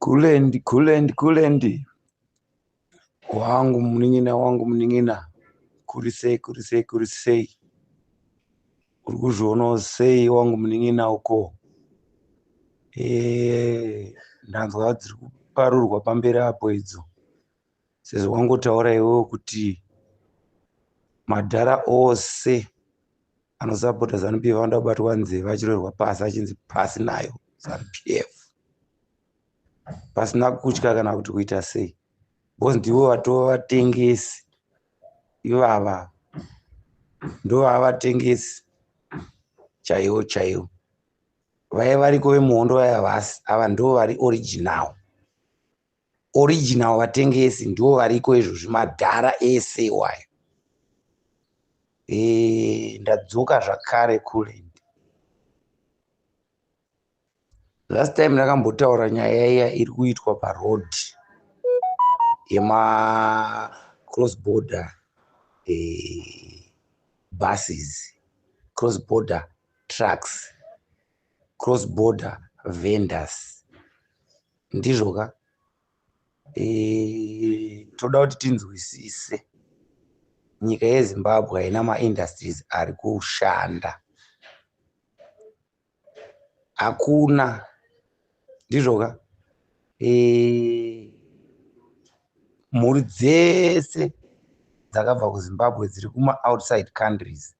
Kulendi, kulendi, kulendi. Wangu munin'ina, wangu munin'ina. Kuri sei, kuri sei, kuri sei. Uri kuzvionawo sei wangu munin'ina uko? Ndanzwa dziri kuparurwa pamberi apo idzo. Sezvo wangotaura iwewe kuti madhara ose anosapota ZANU PF vanoda kubatwa nzeve achiroverwa pasi achinzi pasi nayo ZANU PF. Pasina kutya kana kuti kuita sei. Because ndivo vatova vatengesi ivava. Ndovava vatengesi chaivo chaivo. Vaya variko vemuhondo vaya havasi. Ava ndo vari original. Original vatengesi ndivo variko izvozvi madhara ese iwayo. Ndadzoka zvakare Kulend. Last time ndakambotaura nyaya iya iri kuitwa paroad yema cross border buses, cross border trucks, cross border vendors. Ndizvo ka? Toda kuti tinzwisise nyika yeZimbabwe haina maindustries ari kushanda. Hakuna. Ndizvo ka? Mhuri dzese dzakabva kuZimbabwe dziri kuma outside countries.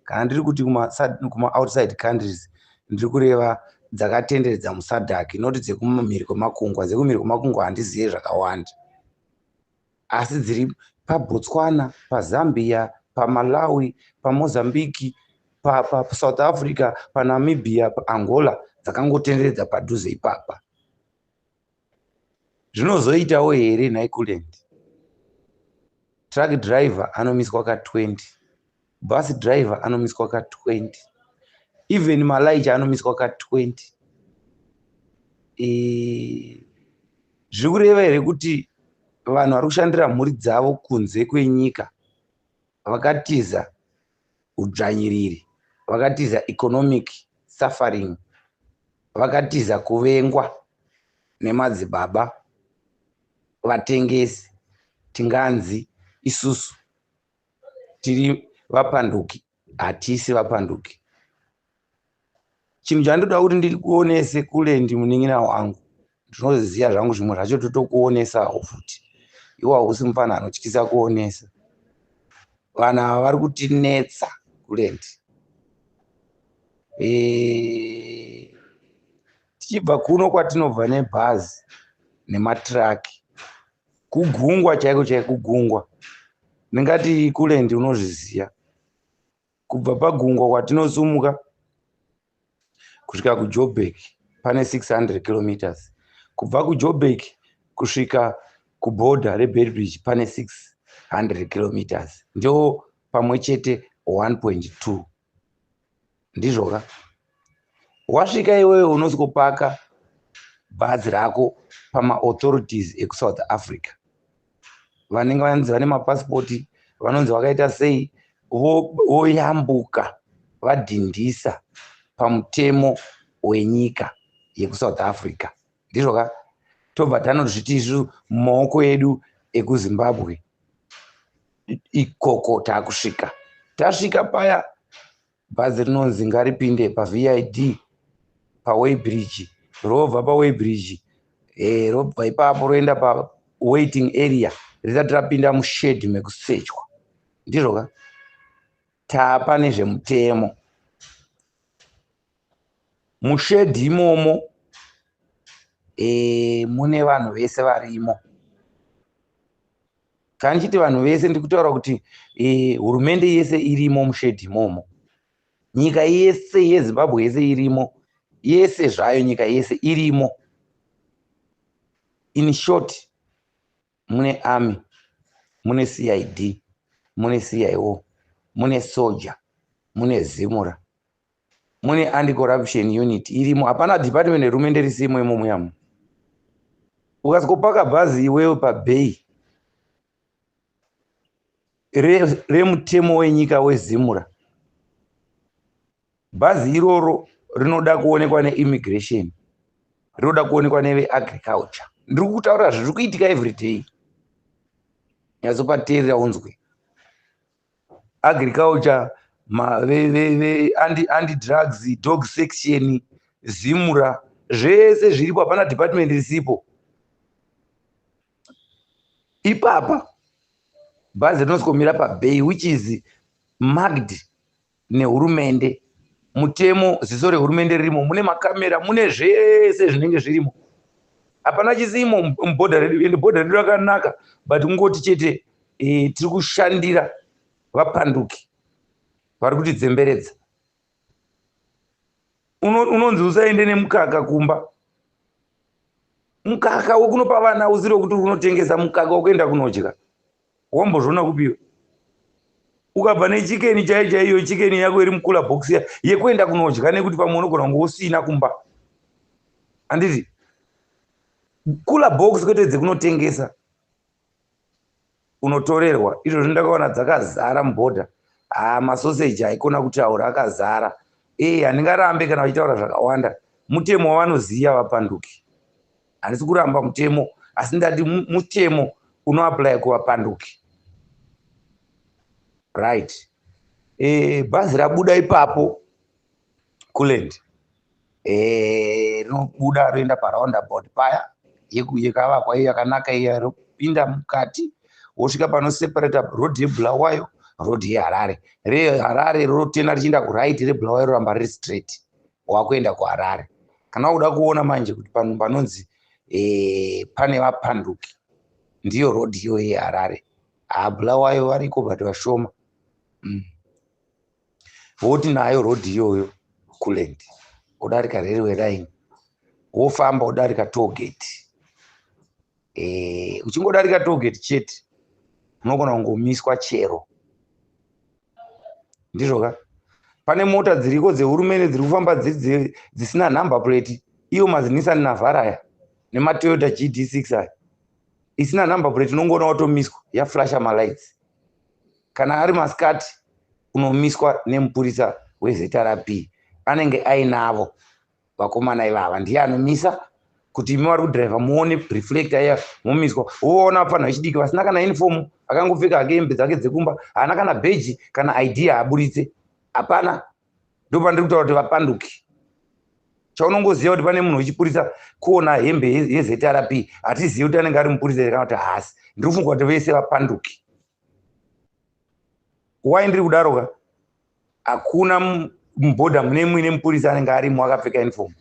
Kana ndiri kuti kuma outside countries ndiri kureva dzakatenderedza muSADC, not dzekumhiri kwemakungwa. Dzekumhiri kwemakungwa handizive zvakawanda. Asi dziri paBotswana, paZambia, paMalawi, paMozambique, paSouth Africa, paNamibia, paAngola dzakangotenderedza padhuze ipapa. Zvinozoitawo here nhai Kulend? Truck driver anomiswa ka20, bus driver anomiswa ka20, even malaicha anomiswa ka20. Zviri kureva here kuti vanhu vari kushandira mhuri dzavo kunze kwenyika vakatiza udzvanyiriri, vakatiza economic suffering, vakatiza kuvengwa nemadzibaba vatengesi, tinganzi isusu tiri vapanduki? Hatisi vapanduki. Chinhu chandoda kuti ndikuonese Kulendi munin'ina wangu, ndinoziva zvangu zvimwe zvacho totokuonesawo futi. Iwe hausi mufana anotyisa kuonesa. Vanhu ava vari kutinetsa Kulendi. Tichibva kuno kwatinobva nebhazi nematiraki kugungwa chaiko chaiko kugungwa. Ndingati Kulendi unozviziva. Kubva pagungwa kwatinosumuka kusvika kuJoburg pane 600 kilometers. Kubva kuJoburg kusvika kubhodha reBeitbridge pane 600 kilometers. Ndo pamwe chete 1.2. Ndizvo ka? Wasvika iwewe unosvikopaka bhazi rako pamaauthorities ekuSouth Africa. Vanenge vanzi vane mapasipoti, vanonzi vakaita sei, voyambuka vadhindisa pamutemo wenyika yekuSouth Africa. Ndizvo ka? Tobva tanozviti isu mumaoko edu ekuZimbabwe ikoko takusvika. Tasvika paya bhazi rinonzi ngaripinde paVID paweighbridge, robva paweighbridge, robva ipapo roenda pawaiting area risati rapinda mushedhi mekusechwa. Ndizvo ka? Tapa nezvemutemo. Mushedhi imomo mune vanhu vese varimo. Kana ndichiti vanhu vese ndiri kutaura kuti hurumende yese irimo mushedhi imomo. Nyika yese yeZimbabwe yese irimo. Yese zvayo nyika yese irimo. In short, mune army, mune CID, mune CIO, mune soja, mune ZIMURA, mune anti-corruption unit irimo. Hapana department rehurumende risimo imomo yamo. Ukasvikopaka bhazi iwewe pabhei remutemo wenyika weZIMURA, bhazi iroro rinoda kuonekwa neimmigration, rinoda kuonekwa neveagriculture. Ndiri kutaura zviri kuitika everyday. Nyatsopateerera unzwe. Agriculture, anti drugs, dog section, ZIMRA, zvese zviripo, hapana department risipo ipapa. Bhazi rinosvikomira pabay which is marked nehurumende, mutemo, ziso rehurumende ririmo, mune makamera, mune zvese zvinenge zvirimo. Hapana chisimo mubhodha redu. Ende bhodha redu rakanaka, but kungoti chete tiri kushandira vapanduki vari kutidzemberedza. Unonzi usaende nemukaka kumba, mukaka wekunopa vana usiri wekuti unotengesa, mukaka wekuenda kunodya. Wambozviona kupiwa? Ukabva nechicken chaiyo chaiyo, chicken yako iri mucooler box yekuenda kunodya, nekuti pamwe unogona kunge usina kumba, handiti? Cooler box, kwete dzekunotengesa. Unotorerwa. Izvozvi ndakaona dzakazara mubhodha. Ha, masoseji haikona kutaura, akazara. Ee, handingarambe kana vachitaura zvakawanda. Mutemo wavanoziva vapanduki. Handisi kuramba mutemo, asi ndati mutemo unoapply kuvapanduki, right? Bhazi rabuda ipapo kuland, rinobuda roenda paroundabout paya yakavakwa iyo yakanaka iya, ropinda mukati, wosvika panoseparata road yeBulawayo, road yeHarare. ReHarare rotena richienda kuright, reBulawayo roramba riri straight. Wakuenda kuHarare. Kana wakuda kuona manje kuti panhu panonzi pane vapanduki, ndiyo road iyoyo yeHarare. HaBulawayo variko, but vashoma. Woti nayo road iyoyo kuland, wodarika railway line, wofamba, wodarika tollgate. Uchingodarika tollgate chete, unogona kungomiswa chero. Ndizvo ka, pane mota dziriko dzehurumende dziri kufamba dzisina number plate. Iyo maziNissan Navara aya nemaToyota GD6 aya isina number plate, unongoona watomiswa, yaflasha malights. Kana ari masikati, unomiswa nemupurisa weZRP anenge ainavo vakomana ivava. Ndiye anomisa kuti imi vari kudhiraivha muone reflector iya, momiswa. Woona vafanhu vechidiki vasina kana uniform, akangopfeka hake hembe dzake dzekumba, haana kana bheji kana ID, haaburitse, hapana. Ndo pandiri kutaura kuti vapanduki. Chaunongoziva kuti pane munhu wechipurisa kuona hembe yeZRP. Hatizivi kuti anenge ari mupurisa here kana kuti haasi. Ndiri kufunga kuti vese vapanduki. Wai ndiri kudaro ka, hakuna mubhodha mune muine mupurisa anenge arimo akapfeka uniform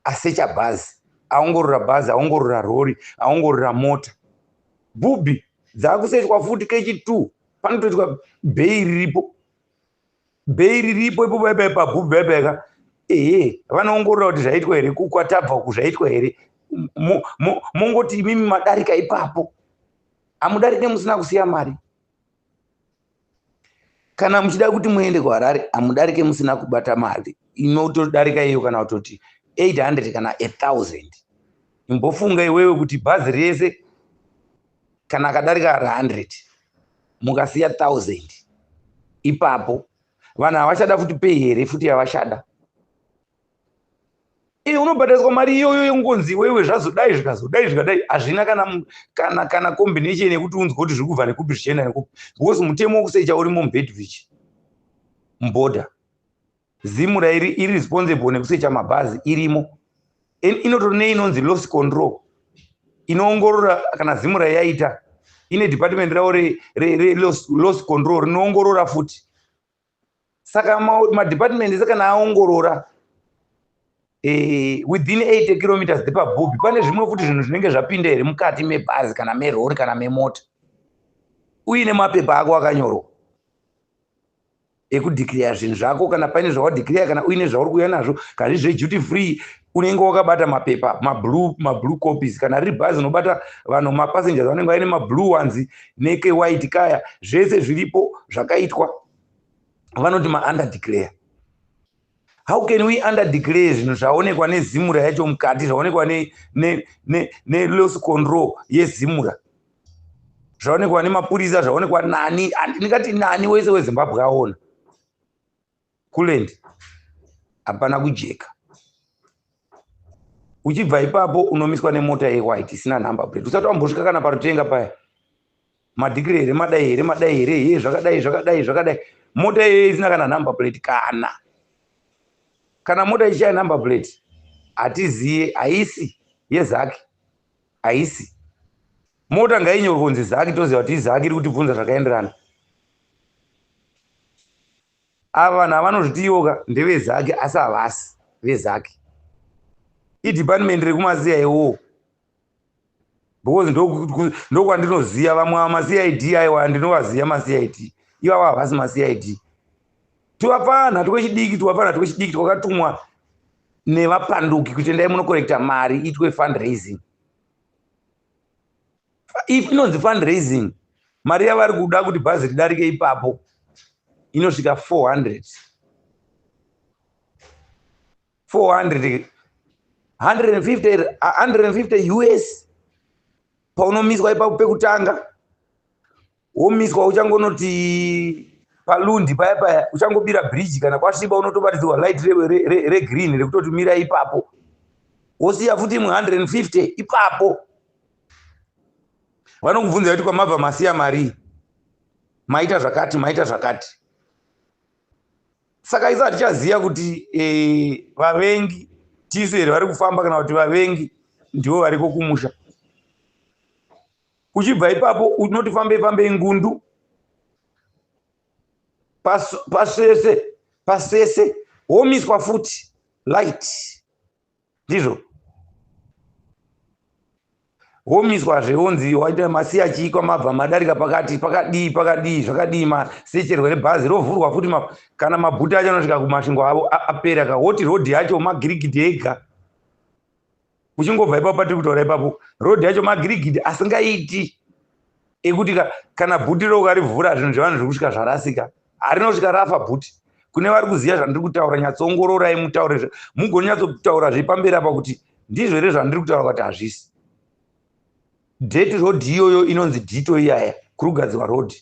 asecha bhazi, aongorora bhazi, aongorora rori, aongorora mota. Bhubhi dzakusechwa futi kechi2, panotoitwa bay riripo, bay riripo ipo paipai pabhubhi paipaika. Ehe, vanoongorora kuti zvaitwa here, kukwatabva uku zvaitwa here. Mongoti imimi madarika ipapo, hamudarike musina kusiya mari. Kana muchida kuti muende kuHarare, hamudarike musina kubata mari inotodarika iyo, kana kutoti 800 kana 1000. Imbofunga iwewe kuti bhazi rese kana akadarika 100, mukasiya 1000 ipapo, vanhu havachada futi pay here futi yavachada? E, unobhadhariswa mari iyoyo yengonzi iwewe zvazodai, zvikazodai, zvikadai, hazvina kana combination yekuti unzwe kuti zviri kubva nekupi zvichienda nekupi, because mutemo wekusecha urimo muBeitbridge, mubhodha. ZIMRA iri responsible nekusecha mabhazi, irimo, inotori neinonzi loss control inoongorora. Kana ZIMRA yaita, ine department ravo reloss control rinoongorora futi. Saka madepartment ese kana aongorora, within 80 kilometers dzepabhubhi, pane zvimwe futi zvinhu zvinenge zvapinda here mukati mebhazi kana merori kana memota, uine mapepa ako akanyorwa ekudeclare zvinhu zvako, kana paine zvawadeclare, kana uine zvauri kuuya nazvo, kana zviri zveduty free, unenge wakabata mapepa mablue copies. Kana riri bhazi, unobata vanhu, mapassengers vanenge vaine mablue ones nekewhite kaya, zvese zviripo zvakaitwa. Vanoti maunder declare. How can we under declare zvinhu zvaonekwa neZIMRA yacho mukati, zvaonekwa neloss control yeZIMRA, zvaonekwa nemapurisa, zvaonekwa nani? Ndingati nani wese weZimbabwe aona. Kuland hapana kujeka. Uchibva ipapo unomiswa nemota yewhite isina number plate, usati wambosvika kana parutenga paya. Madhikiri here, madai here, madai here, he zvakadai, zvakadai, zvakadai. Mota iyoyo isina kana number plate. Kana mota ichishaya number plate, hatiziye, haisi yeZACC, haisi. Mota ngainyorwe kunzi ZACC, toziva kuti iZACC iri kutibvunza zvakaenderana. Ava vanhu havanozvitiyoka ndeveZACC, asi havasi veZACC, idepartment rekumasiya iwowo, because ndokwandinoziva vamwe vamaCID. Aiwa, ndinovaziva maCID ivavo, havasi maCID. Tuvapfanha twechidiki, tuvapfanha twechidiki twakatumwa nevapanduki kuti endai munocollecta mari, itwe fundraising. If inonzi fundraising, mari yavari kuda kuti bhazi ridarike ipapo inosvika 400, 400, 150, 150 US. Paunomiswa ipapo pekutanga, womiswa uchangonoti palundi paya paya, uchangobira bridge kana kwasviba, unotobatidzirwa light regreen rekutoti mira ipapo, wosiya futi imwe 150 ipapo. Vanokubvunza kuti kwamabva masiya mari, maita zvakati, maita zvakati. Saka isu hatichaziva kuti vavengi tisu here vari kufamba, kana kuti vavengi ndivo variko kumusha. Uchibva ipapo unoti fambei fambei, ngundu pasese pasese, womiswa futi light, ndizvo, womiswazve, wonzi waita masiya chii, kwamabva madarika pakati, pakadii, pakadii, zvakadii, masecherwe rebhazi rovhurwa futi. Kana mabhuti acho anosvika kumasvingo avo apera ka, woti rodhi yacho magirigidhi ega. Uchingobva ipapo patiri kutaura ipapo, rodhi yacho magirigidhi asingaiti ekuti kana bhuti roukarivhura, zvinhu zvevanhu zviri kusvika zvarasika, harinosvika rafa bhuti. Kune vari kuziva zvandiri kutaura, nyatsoongororai, mutaure, mugonyatsotaura zvepamberi apa kuti ndizvo here zvandiri kutaura, kuti hazvisi. Dirt road iyoyo inonzi dito iyaya, kuri kugadzirwa road,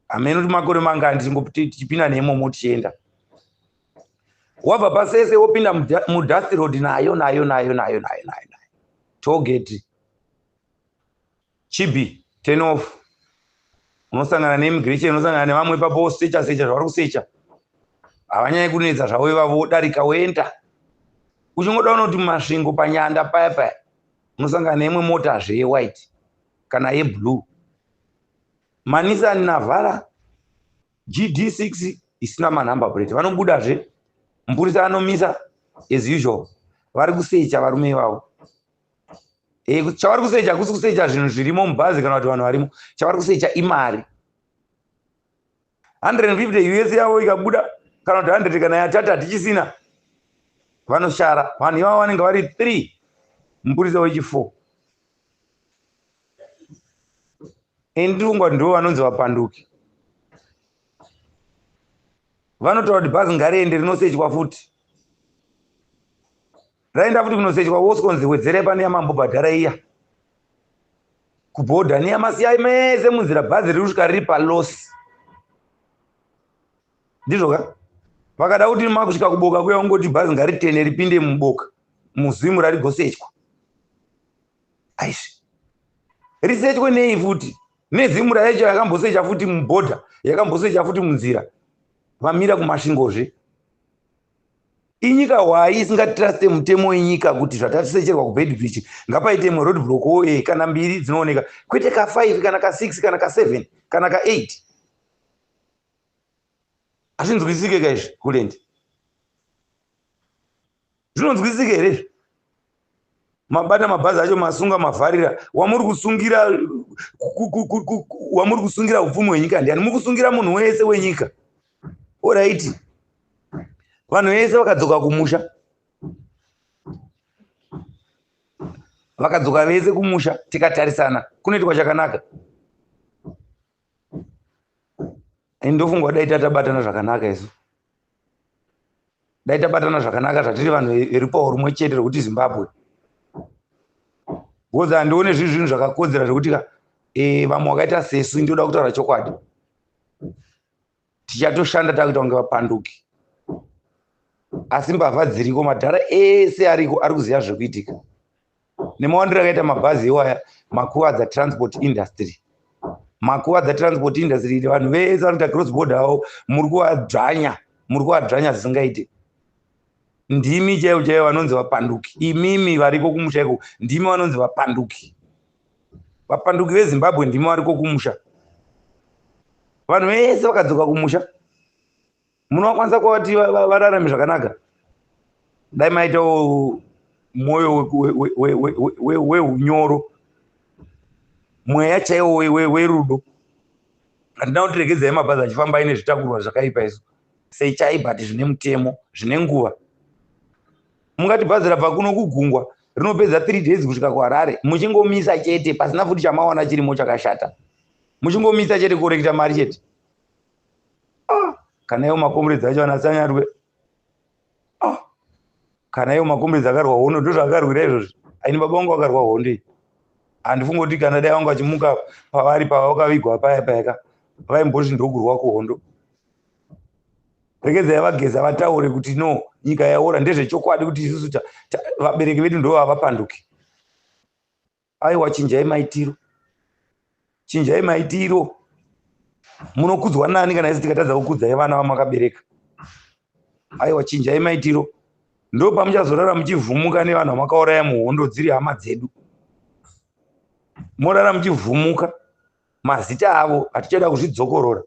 hameno kuti makore mangani tichipinda neimomo tichienda. Wabva pasese wopinda mudust road, nayo nayo nayo nayo nayo nayo nayo, tollgate Chibi turn off, unosangana neimmigration, unosangana nevamwe ipapo, wosecha secha zvavari kusecha, havanyanyi kunetsa zvavo ivavo, wodarika woenda. Uchingoda unoti mumasvingo panyanda paya paya, unosangana neimwe motazve yewhite kana yeblue, maNissan Navara GD6 isina manumber plate. Vanobudazve, mupurisa anomisa as usual, vari kusecha varume ivavo. Chavari kusecha kusi kusecha zvinhu zvirimo mubhazi kana kuti vanhu varimo, chavari kusecha imari. 150 US yavo ikabuda, kana kuti 100 kana yatatu, hatichisina, vanoshara. Vanhu ivavo vanenge vari 3, mupurisa wechi4. Ini ndiri ndo vanonzi vapanduki, vanotaura kuti bhazi ngariende rinosechwa futi, raenda futi kunosechwa, woskonzi wedzerai pane yamambobhadhara iya kubhodha neyamasiyai mese munzira. Bhazi riri kusvika riri paloss, ndizvo ka. Vakada kuti makusvika kuboka kuya, ungoti bhazi ngaritene ripinde muboka muZIMRA rigosechwa. Aizvi risechwe nei futi neZIMRA yacho yakambosecha futi mubhodha, yakambosecha futi munzira, vamira kumasvingozve? Inyika hwai isingatruste mutemo wenyika kuti zvatatisecherwa kuBeitbridge, ngapaite imwe road block e kana mbiri dzinooneka, kwete ka5 kana ka6 kana ka7 kana ka8? Hazvinzwisike kaizvi, kulendi zvinonzwisike here izvi? Mabata mabhazi acho, masunga, mavharira. Wamuri kusungira, wamuri kusungira upfumi hwenyika ndiani? Muri kusungira munhu wese wenyika. Alright, vanhu vese vakadzoka kumusha, vakadzoka vese kumusha, tikatarisana, kunoitwa chakanaka. Ndofunga dai tatabatana zvakanaka isu, dai tabatana zvakanaka zvatiri vanhu verupawo rumwe chete rwekuti Zimbabwe, because handione zviri zvinhu zvakakodzera zvekuti vamwe vakaita sesu, ndoda kutaura chokwadi, tichatoshanda takuita kunge vapanduki. Asi mbavha dziriko, madhara ese ariko ari kuziva zvekuitika. Nemawandiro akaita mabhazi iwaya, makuvadza transport industry, makuvadza transport industry. Vanhu vese vanoita cross border avo muri kuvadzvanya, muri kuvadzvanya zvisingaite. Ndimi chaivo chaivo vanonzi vapanduki. Imimi variko kumusha iko, ndimi vanonzi vapanduki, vapanduki veZimbabwe, ndimi variko kumusha. Vanhu vese vakadzoka kumusha, munokwanisa kuvati vararame zvakanaka. Dai maitawo mwoyo weunyoro, mweya chaiwo werudo. Handina kuti regedzai mabhazi achifamba aine zvitakurwa zvakaipa izvo sechai, but zvine mutemo, zvine nguva. Mungati bhazi rabva kuno kugungwa rinopedza 3 days kusvika kuHarare, muchingomisa chete, pasina futi chamawana chirimo chakashata, muchingomisa chete kurekita mari chete. Ah, kana iwo macomrades acho anasanyarwe. Ah, kana iwo macomrades akarwa hondo, ndo zvaakarwira izvozvi. Aini baba vangu vakarwa hondo iyi. Handifungi kuti kana dai vangu vachimuka pavari pavakavigwa paya payaka, vaimboti ndokurwa kuhondo. Regedzai vaGeza vataure kuti no, nyika yaora. Ndezvechokwadi kuti isusu vabereki vedu ndo vavapanduki. Aiwa, chinjai maitiro, chinjai maitiro. Munokudzwa nani kana isi tikatadza kukudzai vana vamakabereka? Aiwa, chinjai maitiro. Ndo pamuchazorara muchivhumuka nevanhu vamakauraya muhondo dziri hama dzedu. Morara muchivhumuka mazita avo, hatichada kuzvidzokorora.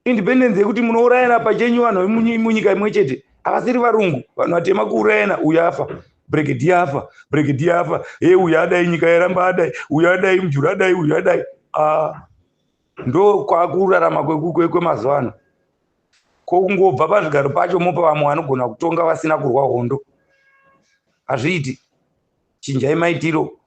Independence yekuti munourayana pachenyu, vanhu vemunyika imwe chete havasiri varungu, vanhu vatema, kuurayana, uyu afa, brigadier afa, brigadier afa, e uyu adai, nyika yaramba adai, uyu adai, mujuru adai, uyu adai. Ndo kwakurarama kwemazuva ano. Kokungobva pazvigaro pacho, mopa vamwe vanogona kutonga vasina kurwa hondo. Hazviiti. Chinjai maitiro.